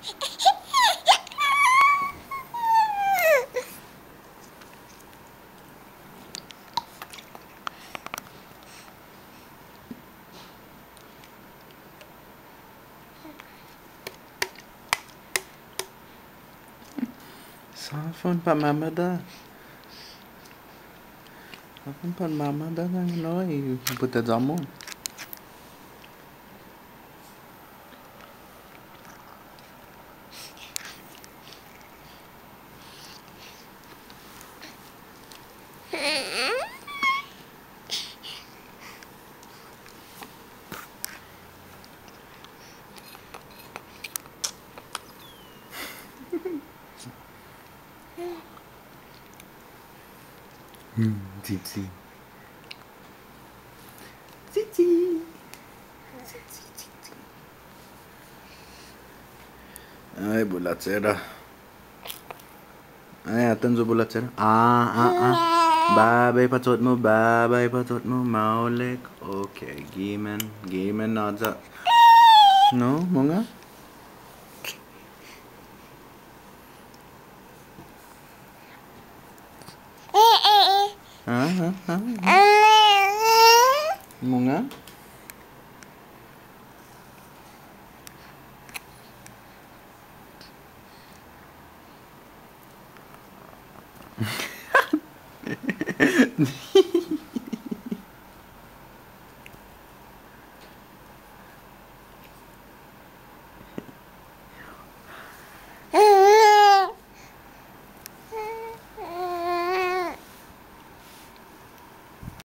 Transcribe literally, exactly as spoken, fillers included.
Sa' håfa un patmamada. Sa' håfa un patmamada, no, i put i ya-mu. Hmm, tsitsi. Tsitsi. Tsitsi, tsitsi. Ai, bulachera. Ai, atan yu' bulachera. Ah, ah, ah. Bye bye pachot-mu, bye bye pachot-mu, maolek. Okay, gimen, gimen na ya. No, mungnga? Ah, ah, ah, ah. Mungnga?